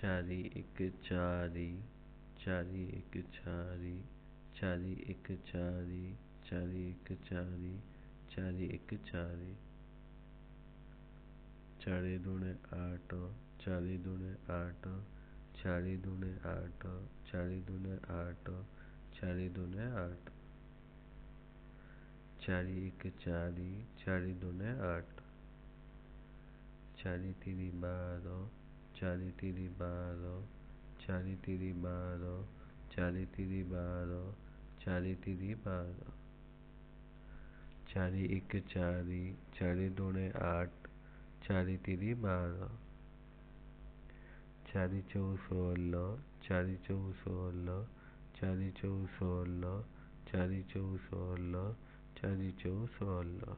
ଚାରି ଏକ ଚାରି, ଚାରି ଏକ ଚାରି, ଚାରି ଏକ ଚାରି, ଚାରି ଏକ ଚାରି, ଚାରି ଏକ ଚାରି। ଚାରି ଦୁଣେ ଆଠ, ଚାରି ଦୁଣେ ଆଠ, ଚାରି ଦୁଣେ ଆଠ, ଚାରି ଦୁଣେ ଆଠ, ଚାରି ଦୁଣେ ଆଠ। ଚାରି ଏକ ଚାରି, ଚାରି ଦୁଣେ ଆଠ। ଚାରି ତିରି 12, ଚାରି ତିରି 12, ଚାରି ତିରି 12, ଚାରି ତିରି 12, ଚାରି ତିରି 12। ଚାରି ଏକ ଚାରି, ଚାରି ଦୁଣେ ଆଠ, ଚାରି ତିରି 12। ଚାରି ଚଉ 16, ଚାରି ଚଉ 16, ଚାରି ଚଉ 16, ଚାରି ଚଉ 16, ଚାରି ଚଉ 16।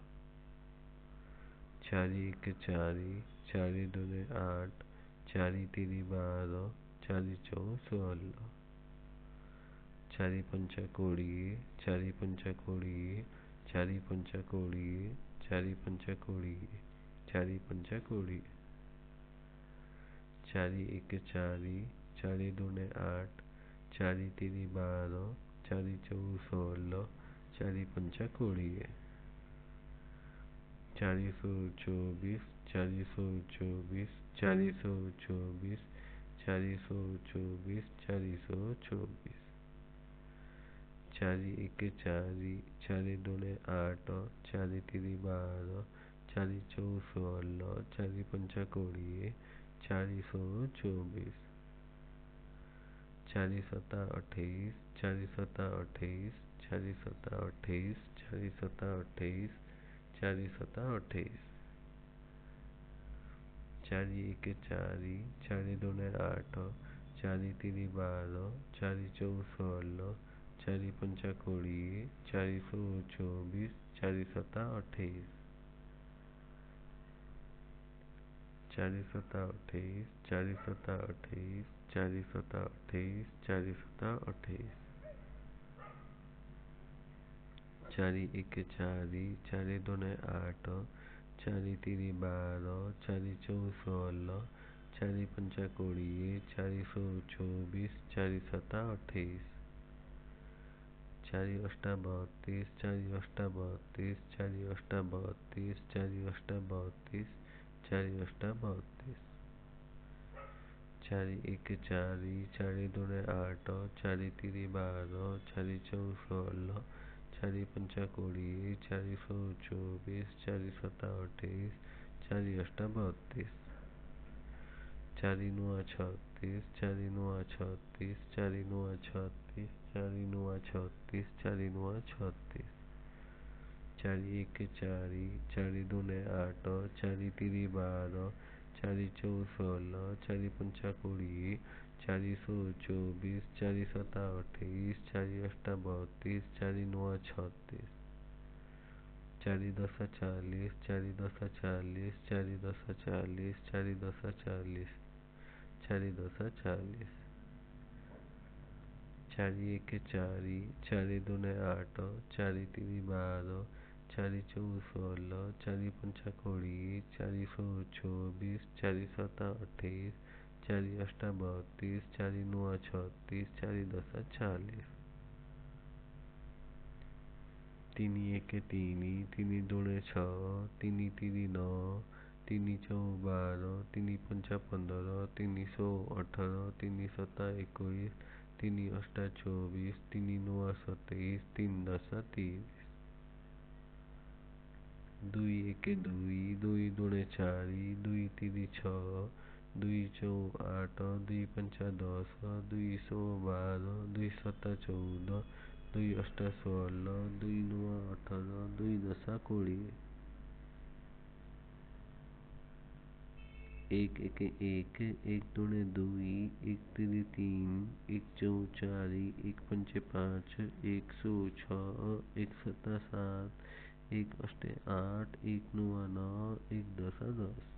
ଚାରି ଏକ ଚାରି, ଚାରି ଦୁଣେ ଆଠ, ଚାରି ତିରି 12, ଚାରି ଚଉ 16। ଚାରି ପଞ୍ଚା 20, ଚାରି ପଞ୍ଚା 20, ଚାରି ପଞ୍ଚା 20, ଚାରି ପଞ୍ଚା 20, ଚାରି ପଞ୍ଚା 20। ଚାରି ଏକ ଚାରି, ଚାରି ଦୁଣେ ଆଠ, ଚାରି ତିରି 12, ଚାରି ଚଉ 16, ଚାରି ପଞ୍ଚା 20। 424, 424, 424, 424, 424। ଚାରି ଏକ ଚାରି, ଚାରି ଦୁଣେ ଆଠ, ଚାରି ତିରି 12, ଚାରି ଚଉ 16, ଚାରି ପଞ୍ଚା 20, 424। ଚାରି ସତା 28, ଚାରି ସତା 28, ଚାରି ସତା 28, ଚାରି ସତା 28, ଚାରି ସତା 28। ଚାରି ଏକ ଚାରି, ଚାରି ଦୁଣେ ଆଠ, ଚାରି ତିରି 12, ଚାରି ଚଉ 16, ଚାରି ପଞ୍ଚା 20, 424, ଚାରି ସତା 28। ଚାରି ସତା 28, ଚାରି ସତା 28, ଚାରି ସତା 28, ଚାରି ସତା 28। ଚାରି ଏକ ଚାରି, ଚାରି ଦୁଣେ ଆଠ, ଚାରି ତିରି 12, ଚାରି ଚଉ 16, ଚାରି ପଞ୍ଚା 20, 424, ଚାରି ସତା 28। ଚାରି ଅଷ୍ଟା 32, ଚାରି ଅଷ୍ଟା 32, ଚାରି ଅଷ୍ଟା 32, ଚାରି ଅଷ୍ଟା 32, ଚାରି ଅଷ୍ଟା 32। ଚାରି ଏକ ଚାରି, ଚାରି ଦୁଣେ ଆଠ, ଚାରି ତିରି 12, ଚାରି ଚଉ 16, ଚାରି ପଞ୍ଚା 20, 424, ଚାରି ସତା 28, ଚାରି ଅଷ୍ଟା 32। ଚାରି ନୂଆ 36, ଚାରି ନୂଆ 36, ଚାରି ନୂଆ 36, ଚାରି ନୂଆ 36, ଚାରି ନୂଆ 36। ଚାରି ଏକ ଚାରି, ଚାରି ଦୁଣେ ଆଠ, ଚାରି ତିରି 12, ଚାରି ଚଉ 16, ଚାରି ପଞ୍ଚା 20, 424, ଚାରି ସତା 28, ଚାରି ଅଷ୍ଟା 32, ଚାରି ନୂଆ 36। ଚାରି ଦଶ 40, ଚାରି ଦଶ 40, ଚାରି ଦଶ 40, ଚାରି ଦଶ 40, ଚାରି ଦଶ 40। ଚାରି ଏକ ଚାରି, ଚାରି ଦୁଣେ ଆଠ, ଚାରି ତିରି 12, ଚାରି ଚଉ 16, ଚାରି ପଞ୍ଚା 20, 424, ଚାରି ସତା 28, ଚାରି ଅଷ୍ଟା 32, ଚାରି ନୂଆ 36, ଚାରି ଦଶ 40। ତିନି ଏକ ତିନି, ତିନି ଦୁଣେ ଛଅ, ତିନି ତିରି ନଅ, ତିନି ଚଉ 12, ତିନି ପଞ୍ଚା 15, ତିନି ଷୋ 18, ତିନି ସତା 21, ତିନି ଅଷ୍ଟା 24, ତିନି ନୂଆ 27, ତିନି ଦଶ 30। ଦୁଇ ଏକ ଦୁଇ, ଦୁଇ ଦୁଣେ ଚାରି, ଦୁଇ ତିରି ଛଅ, ଦୁଇ ଚଉ ଆଠ, ଦୁଇ ପଞ୍ଚା 10, ଦୁଇ ଷୋ 12, ଦୁଇ ସତା 14, ଦୁଇ ଅଷ୍ଟା 16, ଦୁଇ ନୂଆ 18, ଦୁଇ ଦଶ 20। ଏକ ଏକ ଏକ, ଏକ ଦୁଣେ ଦୁଇ, ଏକ ତିରି ତିନି, ଏକ ଚଉ ଚାରି, ଏକ ପଞ୍ଚେ ପାଞ୍ଚ, ଏକ ଷୋ ଛଅ, ଏକ ସତା ସାତ, ଏକ ଅଷ୍ଟେ ଆଠ, ଏକ ନୂଆ ନଅ, ଏକ ଦଶ 10।